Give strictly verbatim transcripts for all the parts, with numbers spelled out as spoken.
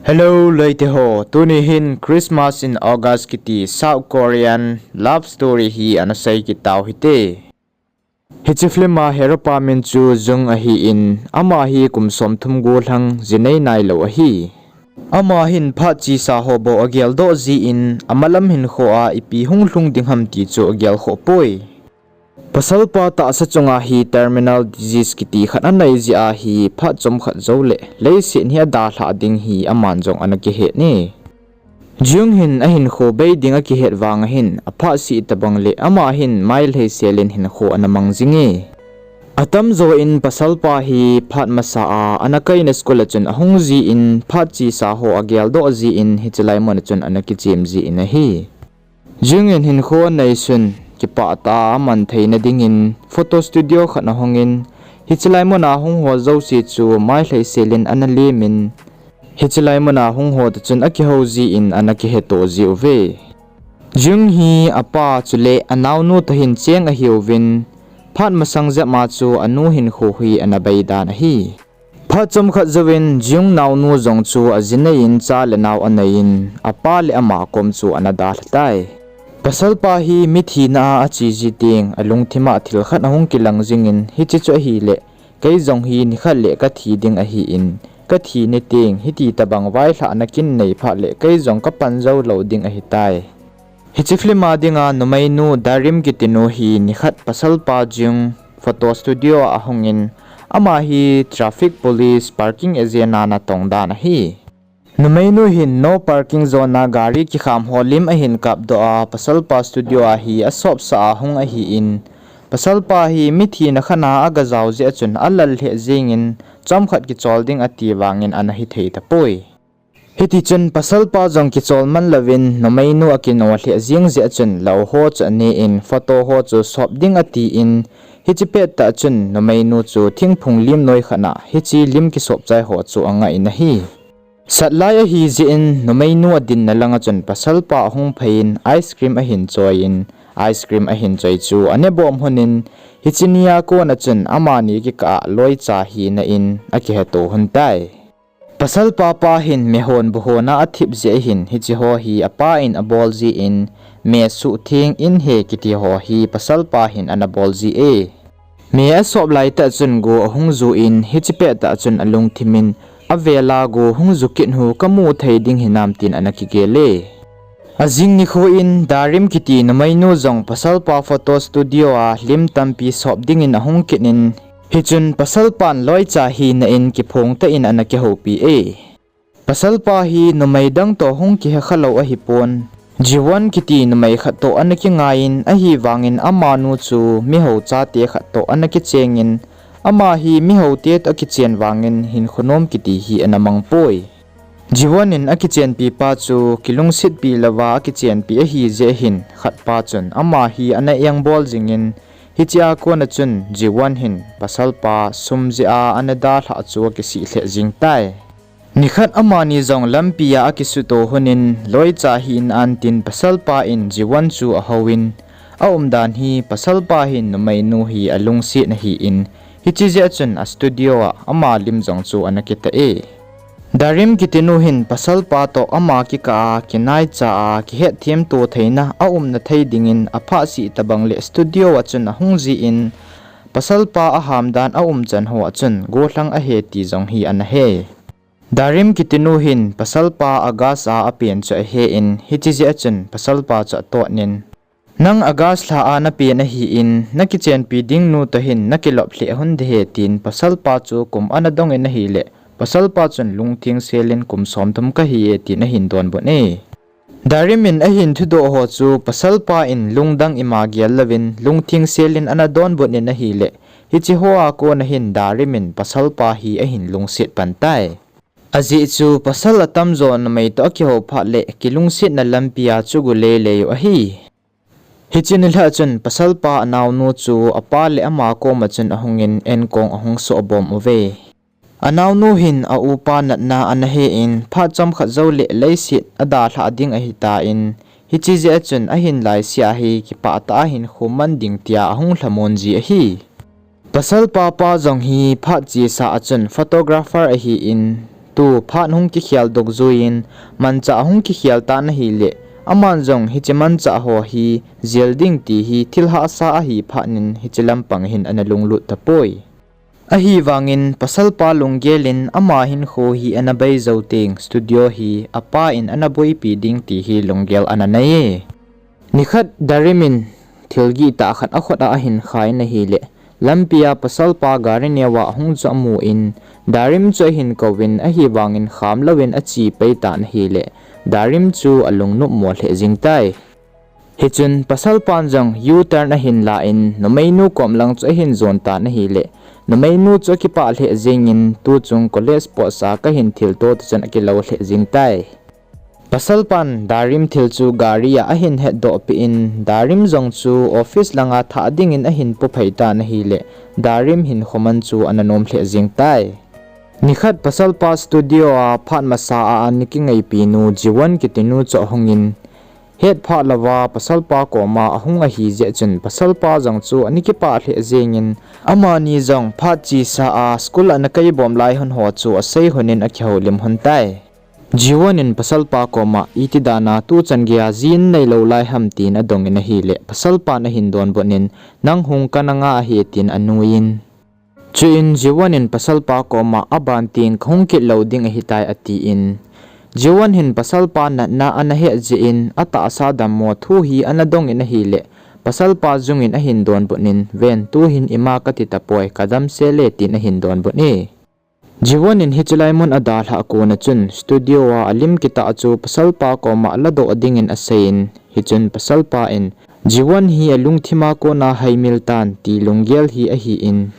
Hello, loite ho. Tuni hin Christmas in August kiti South Korean love story hi ana sei kit tau hite. Hiche film a hero pa min chu Jung ahin, ama hi kum somthum gollhang, ji nei nailou ahi. Ama hin phat chesa ho bou ageldoh jin, amalam hinkho a ipi hung lhung ding ham ti chu agel khoh poi. Pasalpa tahsa chunga hi terminal disease kiti khat anei jeh ahi, phat chomkhat jouleh leiset hi adalhah ding hi aman jong ana kihet e. Jung hin ahinkho bei ding akihet vang ahin, aphat sih tobang leh ama hin mailhei selin hinkho ana mang jing e. Atamjo in pasalpa hi phat masa a ana kaina school a chun ahung jin, phat chesa ho ageldoh jin, hiche lai mun a chun ana kichem jin ahi. Jung in hinkho aneisun, kipah tah a aman theina dingin photo studio khat ahongin, hiche lai mun a hung ho jouse chu mailhei selin ana lemin, hiche lai mun a hung ho toh chun akihou jin ana kiheto jiuve. Jung hi apa chule anaonu toh hin cheng ahiuvin, phat masang jep ma chu anu hinkho hi ana bei dan ahi. Phat chomkhat jouvin Jung naonu jong chu aji nei in cha le nao anei in, apa le ama kom chu ana dalha tai. Pasalpa hi mithina a ache ji teng alungthim a thil khat ahung kilang jingin, hiche chu ahileh, kei jong hi nikhat leh kathi ding ahin, kathi ni teng hiti tobang vailhahna kin nei phat leh kei jong kapan jou lou ding ahitai. Hiche film a dinga numeinu Darim kitinu hi nikhat pasalpa Jung photo studio a ahungin, ama hi traffic police, parking agent a natong dan ahi. Numeinu hin no parking zone a gari kikham ho lim ahin kapdoh a, pasalpa studio a hi asopsah a hung ahin, pasalpa hi mithina khat a agajao jeh a chun alal lheh jengin, chomkhat kichol ding ati vangin ana hithei tapoi. Hitichun pasalpa jong kichol man louvin numeinu akino lheh jeng jeh a chun lou ho chu ane in, photo ho chu sop ding atin, hiche pettah chun numeinu chu thingphung lim noi khat a hiche lim kisop chai ho chu angah in ahi. Sat lai ahi jeh in numeinu adinna langa chun pasalpa ahung phei in ice cream ahin choi in, ice cream ahin choi chu ane bom lhonin, hiche nia kona chun amani kikah a loicha hina in akiheto lhon tai. Pasalpa pa hin mehon buhon a athip jeh ahin, hiche ho hi apa in abol jin, me suhtheng in he kiti ho hi pasalpa hin ana bol ji e. Me asop laitah chun go ahung ju in, hiche pettah chun alungthim in, avela go hung ju kit hu kamu thei ding hinam tin ana kigel e. Ajing nikho in Darim kiti numeinu jong pasalpa photo studio a lim tampi sop dingin ahung kit in, hichun pasalpan loicha hina in kiphong tah in ana kihoupi e. Pasalpa hi numei dang toh hung kihekha lou ahipon, Jiwon kiti numei khat toh ana kingai in, ahivangin amanu chu mihao chate khat toh ana kichengin, ama hi mihaote toh akichen vangin hinkho nom kiti hi ana mang poi. Jiwon in akichenpi pa chu kilungsetpi louva akichenpi ahi jeh hin khatpa chun ama hi ana engbol jingin, hichea kona chun Jiwon hin pasalpa sum jeh a ana dalhah chu akisih lheh jing tai. Nikhat amani jong lampia akisuto lhonin loicha hina antin pasalpa in Jiwon chu ahouvin, aumdan hi pasalpa hin numeinu hi alungset ahin, hiche jeh a chun a studio a ama lim jong chu ana kitah e. Darim kitinu hin pasalpa toh ama kikah a kinaicha a kihetthemto theina aumna thei dingin aphat sih tobang leh studio a chun ahung jin, pasalpa ahamdan aumchan ho a chun gollhang ahi ti jong hi ana he. Darim kitinu hin pasalpa August a apen chu ahen, hiche jeh a chun pasalpa chu atotnin, nang August lha a napen ahin, nakichenpi ding nu toh hin nakilop lheh lhon ding ahi tin pasalpa chu kum ana dongin ahileh, pasalpa chun lungtheng selin kum somthum kahi e tin ahin donbut e. Darim in ahin thudoh ho chu pasalpa in lungdang ima gel louvin lungtheng selin ana donbut in ahileh, hiche hoa kona hin Darim in pasalpa hi ahin lungset pan tai. Ajeh chu pasal atamjo numei toh akihou phat leh kilungsetna lampia chu gu leilei u ahi. Hiche nilhah chun pasalpa anaonu chu apa le ama koma chun ahungin enkong ahung sohbom uve. Anaonu hin a upa natna ana hen, phat chomkhat jouleh leiset adalhah ding ahitan, hiche jeh a chun ahin laisea hi kipah tah a hinkho man ding tia ahung lhamon ji ahi. Pasalpa pa jong hi phat chesa a chun photographer ahin, tu phat hung kikhel dok juiyin, manchah hung kikhel tan ahileh, aman jong hiche manchah ho hi jel ding ti hi thil hahsa ahi phat in hiche lampang hin ana lunglut tapoi. Ahivangin pasalpa lunggel in ama hinkho hi ana bei jou teng studio hi apa in ana boipi ding ti hi lunggel ana nei e. Nikhat Darim in thil gihtah khat akhut a ahin khan ahileh, lampia pasalpa gari neo a ahung chu amun, Darim chu ahin kouvin, ahivangin khamlouvin ache pei tan ahileh, Darim chu alungnop mo lheh jing tai. Hichun pasalpan jong U-turn ahin lan, numeinu kom lang chu ahin jon tan ahileh, numeinu chu akipah lheh jengin, tuchung college pot sa kahin thilto tichun akilou lheh jing tai. Pasalpan Darim thil chu gari a ahin hetdoh peh in, Darim jong chu office langa thah dingin ahin pophei tan ahileh, Darim hinkho man chu ana nom lheh jing tai. Nikhat pasalpa studio a phat masa a ana kingaipi nu Jiwon kiti nu chu ahungin, hetphah louva pasalpa koma ahung ahi jeh chun pasalpa jong chu ana kipah lheh jengin, amani jong phat chesa a school ana kaibom lai hun ho chu asei hunin akihoulim hun tai. Jiwon in pasalpa koma, iti dana tuchan geia jin neilou lai ham tin adongin ahileh, pasalpan ahin donbut in, nang hung kana nga ahi tin anuiyin. Chuin Jiwon in pasalpa koma, aban teng kahung kit lou ding ahitai atin. Jiwon hin pasalpa natna ana het jeh in, atahsa dammo thu hi ana dongin ahileh, pasalpa Jung in ahin donbut in, ven tuhin ima kati tapoi, kadamsel e tin ahin donbut e. Jiwon in hiche lai mun adalhah kona chun studio a alim kitah chu pasalpa koma aladoh dingin aseiyin, hichun pasalpa in, Jiwon hi alungthima kona haimil tan ti lunggel hi ahin.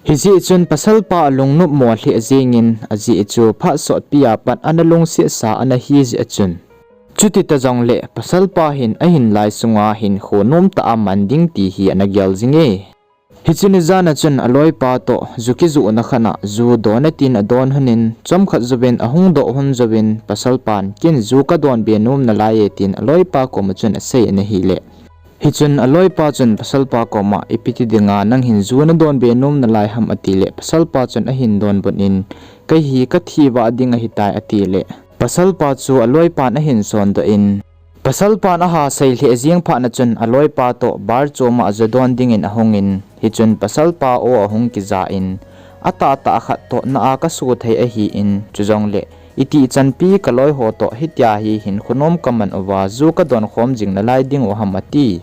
Hijeh chun pasalpa alungnop mo lheh jengin, ajeh chu phat sotpi a pat ana lungsetsa ana hi jeh chun. Chuti ta jongleh pasalpa hin ahinlai sunga hinkho nomtah a man ding ti hi ana gel jing e. Hiche ni jan a chun aloipa toh ju kijohna khat a ju don atin adon hunin, chomkhat jouvin ahung doh hun jouvin, pasalpan, ken ju kadon be nom nalai e tin aloipa koma chun aseiyin ahileh, hichun aloipa chun pasalpa koma, ipi ti dinga nang hin ju nadon be nom nalai ham atileh, pasalpa chun ahin donbut in, kei hi kathi vah ding ahitai atileh, pasalpa chu aloipan ahin sondoh in, pasalpan aha sei lheh jeng phat na chun aloipa toh bar choma ju don dingin ahungin, hichun pasalpa o ahung kija in, atahtah khat tohna a kaso thei ahin, chujongleh, itih chanpi kaloi ho toh hitia hi hinkho nom kaman uva ju kadon khom jing nalai dingu ham ati.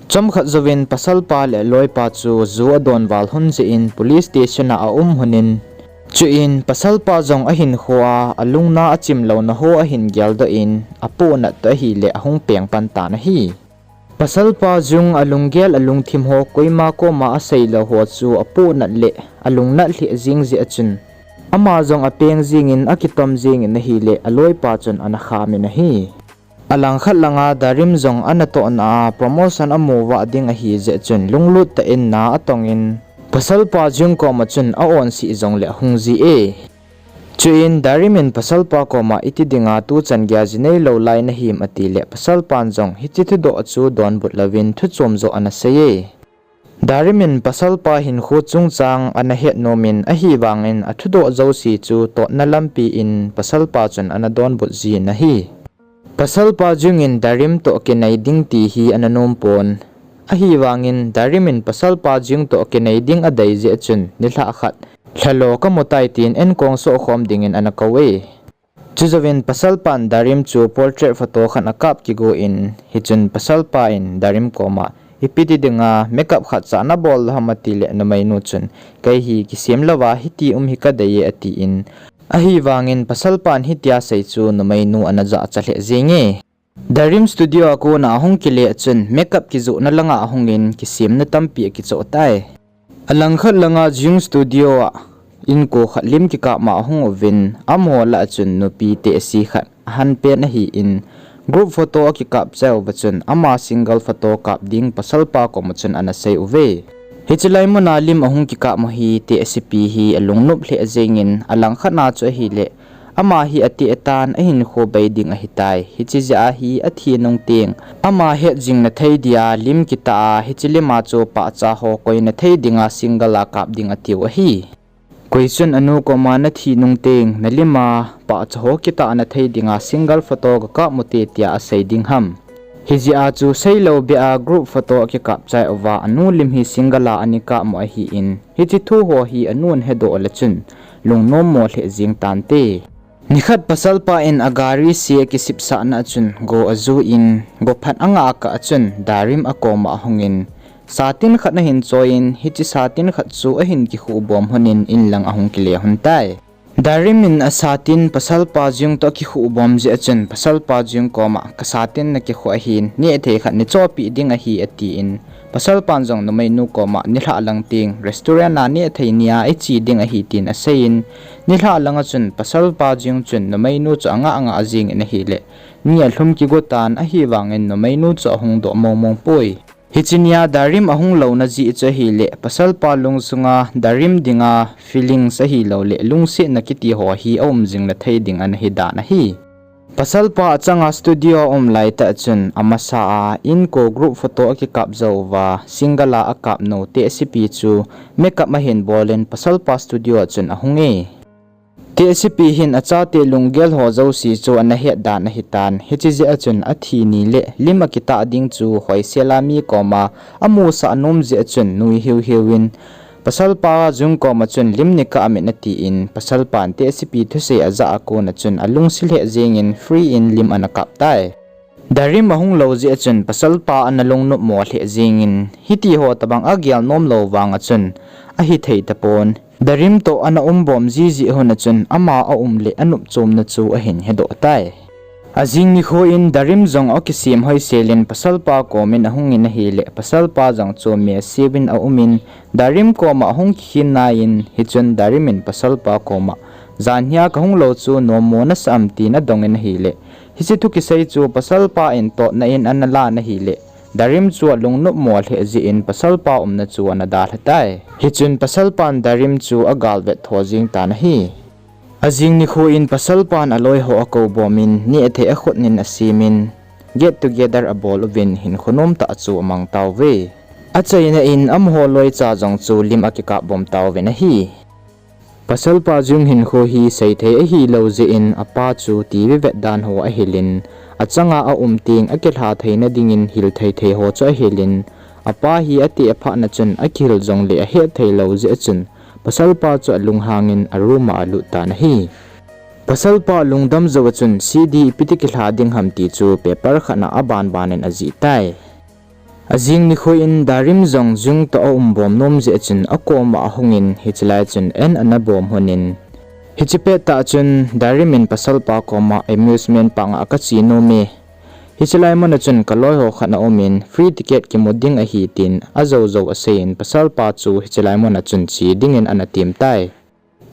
Chomkhat jouvin pasalpa le aloipa chu ju adon val hun jeh in police station a aum hunin, chuin pasalpa jong ahinkho a alungna achim louna ho ahin geldoh in, apohnat toh ahileh ahung peng pan tan ahi. Pasalpa Jung alunggel alungthim ho koima koma aseilou ho chu apohnat le alungnat lheh jeng jeh a chun, ama jong apeng jengin akitom jengin ahileh aloipa chun ana khamin ahi. Alangkhat langa Darim jong anatohna a promotion amu vah ding ahi jeh chun lunglut tah in na atongin, pasalpa Jung koma chun a-onseh jongleh ahung ji e. Chuin Darim in pasalpa koma, iti dinga tuchan geia ji neilou lai nahim atileh, pasalpan jong hiche thudoh chu donbut louvin thuchom joh ana sei e. Darim in pasalpa hinkho chungchang ana het nomin, ahivangin athudoh jouse chu totna lampi in pasalpa chun ana donbut jin ahi. Pasalpa Jung in Darim toh kinai ding ti hi ana nom pon. Ahivangin Darim in pasalpa Jung toh kinai ding adei jeh chun nilhah khat, lhalo kamu tai tin enkong sohkhom dingin ana kou e. Chujouvin pasalpan Darim chu portrait photo khat akap kigon, hichun pasalpa in Darim koma, ipi ti dinga makeup khatcha nabol ham atileh numeinu chun, kei hi kisem louva hiti um hi kadei e atin. Ahivangin pasalpan hitia sei chu numeinu ana jahcha lheh jenge. Darim studio a kona ahung kile chun makeup kijohna langa ahungin kisemna tampi akichoh tai. Alangkhat langa Jung studio a inko khat lim kikap ma ahung uvin, amaho lah a chun nupi tehse khat ahan pen ahin, group photo akikap cheh uva chun ama single photo kap ding pasalpa koma chun ana sei uve. Hiche lai muna lim ahung kikap ma hi tehsepi hi alungnop lheh jengin, alangkhat na chu ahileh, ama hi ateh tan ahinkho bei ding ahitai. Hiche jeh a hi athi nung teng ama hetjing na thei dia lim kitah a, hiche lima chu pahcha ho koina thei dinga single a kap ding atiu ahi. Koi chun anu koma nathi nung teng, nalima pahcha ho kitahna thei dinga single photo kakap ute tia asei ding ham. Hijeh a chu seilou beh a group photo akikap chai uva, anu lim hi single a ana kap u ahin, hiche thu ho hi anun ahedoh le chun, lungnom mo lheh jeng tante. Nikhat pasalpa in agari se akisipsahna a chun go ajun, go phat anga kah a chun Darim akoma ahungin, satin khat ahin choiyin, hiche satin khat chu ahin kikhuh bom lhonin inlang ahung kile lhon tai. Darim in asatin pasalpa Jung toh akikhuh bom jeh a chun, pasalpa Jung koma, kasatin nakikhuh ahin, nehthei khat neichohpeh ding ahi, atin, pasalpan jong numeinu koma, nilhah lang teng restaurant a nehthei nia iche ding ahi, tin aseiyin, nilhah langa chun pasalpa Jung chun numeinu chu angah angah jengin ahile, ni alhum kigo tan, ahivangin numeinu chu ahung doh mong mong poi. Hiche nia Darim ahung louna jeh chu ahile, pasalpa lungsunga Darim dinga feelings ahilouleh lungsetna kiti ho hi aum jing nathei ding ana hidan ahi. Pasalpa achanga studio a aum laitah chun amasa a inko group photo akikap jou uva, single a akap nu Tehsipi chu makeup ahin bolin pasalpa studio a chun ahunge. Tehsipi hin achate lunggel ho jouse chu ana hetdan ahitan, hiche jeh a chun athi nile lim akitah ding chu hoisela mi koma amusah nom jeh a chun nui hiu hiuvin, pasalpa Jung koma chun lim neikap in atin, pasalpan Tehsipi thusei ajah a kona chun alungset lheh jengin free in lim ana kap tai. Darim ahung lou jeh a chun pasalpa ana lungnop mo lheh jengin, hitiho tobang agel nom lou vanga chun ahithei tapon. Darim toh ana um bom jiji hon a chun ama aum le anopchomna chu ahin hedoh tai. Ajing nikho in Darim jong akisem hoiselin pasalpa komin ahungin ahile, pasalpa jong chu mese uvin aumin, Darim koma ahung kikhin naiyin, hichun Darim in pasalpa koma, janhia kahung lou chu nommo nasa am, tin adongin ahile, hiche thu kisei chu pasalpa in totna in ana lan ahile, Darim chu alungnop mo lheh jeh in pasalpa umna chu ana dalha tai. Hichun pasalpan Darim chu agalvet tho jeng tan ahi. Ajing nikho in pasalpan aloiho akou bomin, nehthei akhutnin asemin, get together abol uvin hinkho nomtah chu amang tauve. Achaina in amaho loicha jong chu lim akikap bom tauvin ahi. Pasalpa Jung hinkho hi seithei ahilou jeh in apa chu TV vetdan ho ahilin, achanga aum teng akilha theina dingin hil thei thei ho chu ahilin, apa hi ati aphatna chun akihil jongle ahet theilou jeh a chun, pasalpa chu alunghangin aroom a alut tan ahi. Pasalpa lungdam jou a chun CD ipi ti kilha ding ham ti chu paper khat a abanbanin ajih tai. Ajing nikho in Darim jong Jung toh aum bom nom jeh a chun akoma ahungin, hichelai chun an ana bom lhonin, hiche pettah chun Darim in pasalpa koma amusement park a kache nome. Hichelai muna chun kaloiho khat aumin free ticket kimu ding ahi tin ajou jou aseiyin pasalpa chu hichelai muna chun che dingin ana tem tai.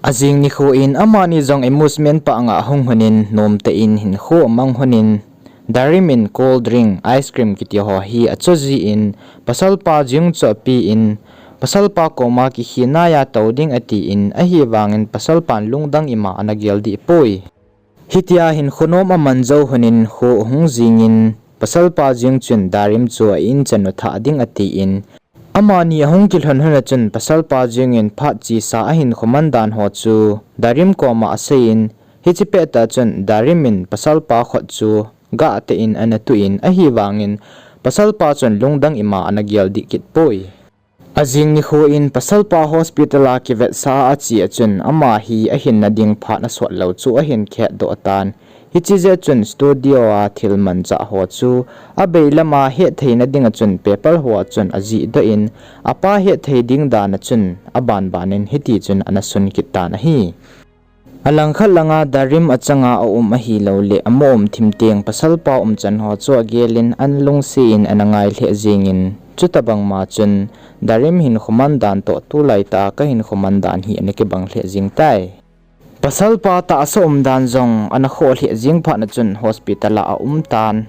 Ajing nikho in amani jong amusement park a ahung lhonin nomtah in hinkho amang lhonin, Darim in cold drink, ice cream kiti ho hi acho jin, pasalpa Jung chu apen, pasalpa koma kikhin naiya tou ding atin, ahivangin pasalpan lungdang ima ana gel deh poi. Hitia hinkho nom aman jou lhonin kho ahung jingin, pasalpa Jung chun Darim chu a-in chan u thah ding atin, amani ahung kilhon lhon a chun pasalpa Jung in phat chesa ahinkho man dan ho chu Darim koma aseiyin, hiche pettah chun Darim in pasalpa khut chu gahtah in ana tuin, ahivangin pasalpa chun lungdang ima ana gel deh kit poi. Ajing nikho in pasalpa hospital a kivetsah a ache a chun ama hi ahinna ding phat asot lou chu ahin khetdoh tan. Hiche jeh a chun studio a thil manchah ho chu abei lama hettheina dinga chun paper ho a chun ajihdoh in, apa hetthei ding dan a chun abanbanin hiti chun ana sun kit tan ahi. Alangkhat langa Darim achanga aum ahilouleh ama um thim teng pasalpa umchan ho chu agelin ana lungsetin ana ngai lheh jengin, chutobangma chun Darim hinkho man dan toh tulaitah a kahinkho man dan hi ana kibang lheh jeng tai. Pasalpa tahsa umdan jong ana khoh lheh jeng phat a chun hospital a aum tan.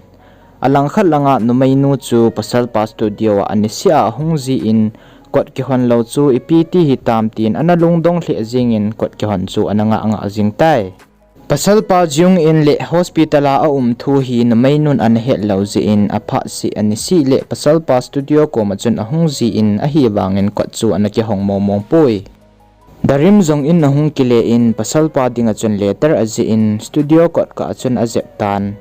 Alangkhat langa numeinu chu pasalpa studio a anisih a ahung jin, kot kihon lou chu ipi ti hitam tin ana lungdong lheh jengin kot kihon chu ana ngah ngah jeng tai. Pasalpa Jung in le hospital a aum thu hi numeinun ana het lou jeh in aphat seh anisih le pasalpa studio koma chun ahung jin ahivangin kot chu ana kihong mong mong poi. Darim jong in ahung kile in pasalpa dinga chun letter ajih in studio kot kah a chun ajep tan.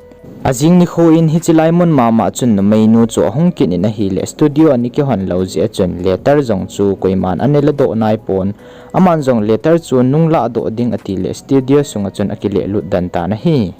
Ajing nikho in hiche lai mun mama chun numeinu chu ahung kit in ahile studio ana kihon lou jeh a chun letter jong chu koiman ana ladoh naipon. Aman jong letter chu nung ladoh ding ati le studio sunga chun akile lut den tan ahi.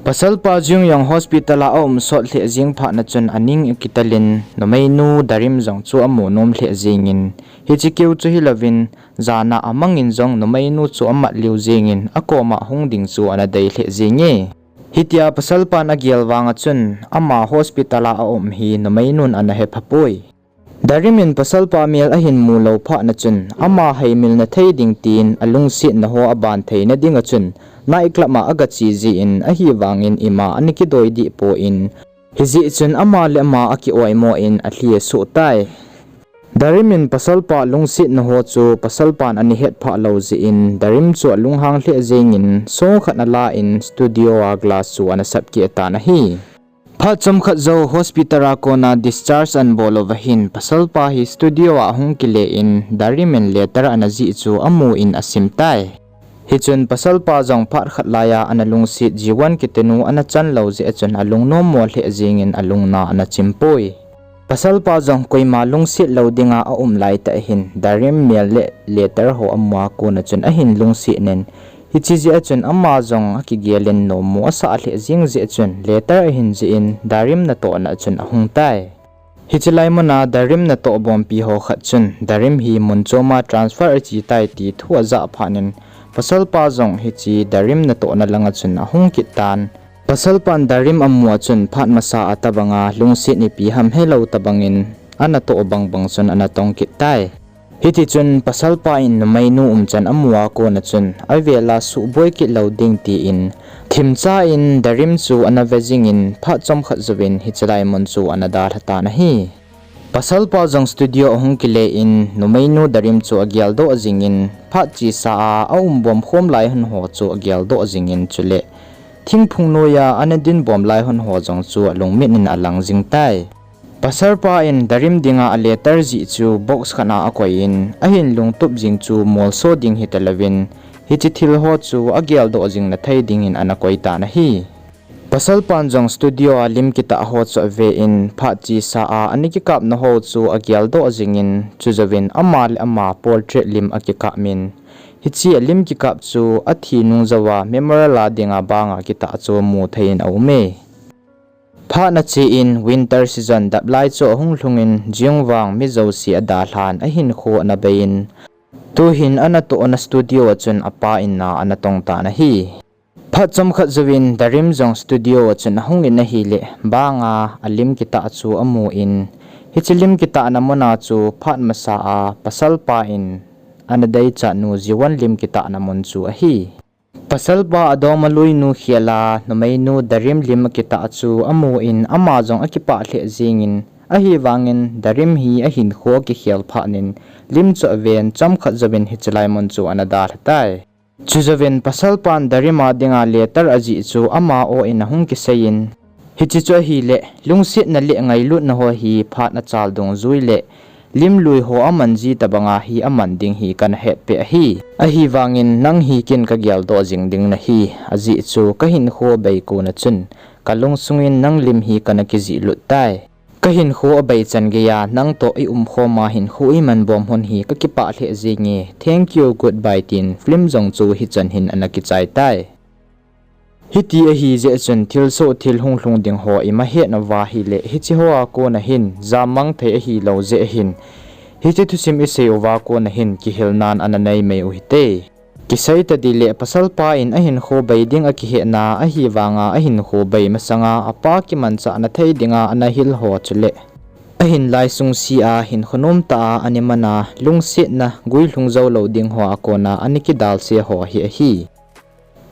Pasalpa Jung jong hospital a aum sot lheh jing phat na chun aning akitel in numeinu Darim jong chu amu nom lheh jingin, hiche keu chu hilouvin jana amangin jong numeinu chu amat liu jingin akoma hung ding chu ana dei lheh jinge. Hitia pasalpan agel vanga chun ama hospital a aum hi numeinun ana hephapoi. Darim in pasalpa mel ahin mu lou phat na chun ama heimilna thei ding tin alungsetna ho aban theina dinga chun night club a agache jin ahivangin ima ana kidoi dih poi. Hijeh chun ama le ama akioimo in alhi asoh tai. Darim in pasalpa lungsetna ho chu pasalpan ana hetphah lou jeh in Darim chu alunghang lheh jingin songkhat ana la in studio a glass chu ana sapkeh tan ahi. Phat chomkhat jou hospital a kona discharge ana bol uva hin pasalpa hi studio a ahung kile in Darim in letter ana jih chu amu in asim tai. Hichun pasalpa jong phat khat laiya ana lungset Jiwon kitinu ana chan lou jeh a chun alungnommo lheh jingin alungna ana chimpoi. Pasalpa jong koima lungset lou dinga aum laitah hin Darim mel le letter ho amua kona chun ahin lungset in, hiche jeh a chun ama jong akigelin nommo asah lheh jing jeh a chun letter ahin jih in Darim natohna a chun ahung tai. Hiche lai muna Darim natoh bompi ho khat chun Darim hi mun choma transfer ache tai ti thu ajah phat in pasalpa jong hiche Darim natohna langa chun ahung kit tan. Pasalpan Darim amu a chun phat masa a tobanga lungset ipi ham helou tobangin anatoh bangbang chun ana tong kit tai. Hitichun pasalpa in numeinu umchan amua kona chun avela suhboi kit lou ding tin thimcha in Darim chu ana ve jingin phat chomkhat jouvin hiche lai mun chu ana dalha tan ahi. Pasalpa jong studio ahung kile in numeinu Darim chu ageldoh jingin phat chesa a aumbom khom lai hon ho chu ageldoh jingin chule thingphung noiya ana dinbom lai hon ho jong chu alungmin in alang jing tai. Pasalpa in Darim dinga aletter jih chu box khat a akoi in ahin lungtup jing chu molso ding hitalouvin hiche thil ho chu ageldoh jingna thei dingin ana koi tan ahi. Pasalpan jong studio a lim kitah ho chu ave in phat chesa a ana kikapna ho chu ageldoh jingin chujouvin ama le ama portrait lim akikap in hiche alim kikap chu athi nung jouva memorial a dinga banga kitah chu mu thei in aume. Phat ache in winter season dap lai chu ahung lhungin Jung vang mi jouse adalhan ahinkho ana bei in tuhin anatohna studio a chun apa in a ana tong tan ahi. Phat chomkhat jouvin Darim jong studio a chun ahungin ahile banga alim kitah chu amu in hiche lim kitahna muna chu phat masa a pasalpa in ana deichatnu Jiwon lim kitahna mun chu ahi. Pasalpa adongma luinu khela numeinu Darim lim akitah chu amu in ama jong akipah lheh jingin ahivangin Darim hi ahinkho akikhel phat in lim chu aven chomkhat jouvin hiche lai mun chu ana dalha tai. Chujouvin pasalpan Darim a dinga letter ajih chu ama o in ahung kiseiyin, hiche chu ahile lungsetna le ngailutna ho hi phat achal dungjui le limlui ho aman ji tobanga hi aman ding hi kana hetpeh ahi. Ahivangin nang hi ken kageldoh jing ding nahi, ajeh chu kahinkho abei kona chun kalungsungin nang lim hi kana kijih lut tai. Kahinkho abei chan geiya nangtoh iumkhoma hinkho imanbom hon hi kakipah lheh jenge. Thank you, goodbye tin film jong chu hichan hin ana kichai tai. Hiti ahijeh chun thilsoh thil hunglhung ding ho ima het uva ahile hiche hoa kona hin jammang thei ahilou jeh hin hiche thusim isei uva kona hin kihilnan ana nei mai u hite. Kisei tadih le pasalpa in ahinkho bei ding akihetna ahivanga ahinkho bei masanga apa kimanchahna thei dinga ana hil ho chule ahin lai sungse a hinkho nomtah a ana mana lungsetna guilhung joulou ding hoa kona ana kidalse ho hi ahi.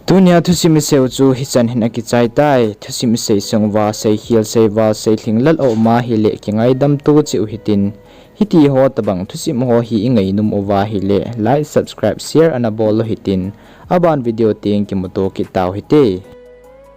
Tunia thusim iseiu chu hichan hin akichai tai. Thusim isei sung uva seikhel seival seilhing lal aum ahile kingaidamto cheh u hitin, hitiho tobang thusim ho hi ingainom uva ahile like, subscribe, share ana bol u hitin, aban video teng kimuto kit tau hite.